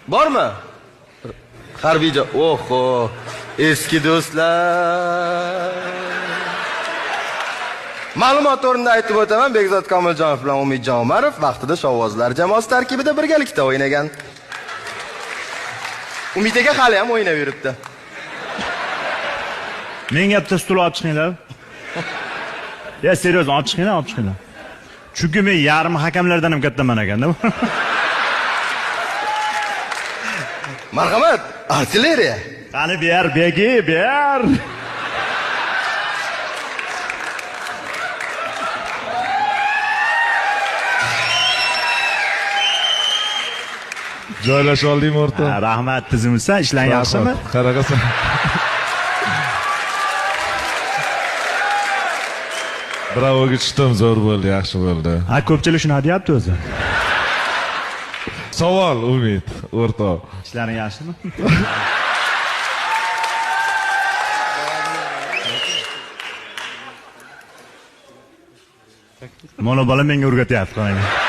Bormi? Harbiy joy. Oho, eski do'stlar. Ma'lumot o'rnida aytib o'taman, Bekzod Komiljonov bilan Umidjon Umarov vaqtida Shovvozlar jamoasi tarkibida birgalikda o'ynagan. Umid aka hali ham o'ynab yuribdi. Menga bitta stul olib chiqinglar. Ya, серьезно, olib chiqinglar, olib chiqinglar. Chunki men yarim hakamlardan ham kattaman ekanda. Marhamat, artilleriya. Qani ber, begi, ber. Joylasha oldingmi o'rtoq? Ha, rahmat, tizimsan, ishlaring yaxshimi? Qanaqasan? Bravoga tushdim, zo'r bo'ldi, yaxshi bo'ldi. Ha, ko'pchilik shuni deyapti o'zi. Savol, Umid, o'rtoq. Ishlaring yaxshimi? Mana bola menga o'rgatyapti, qarang.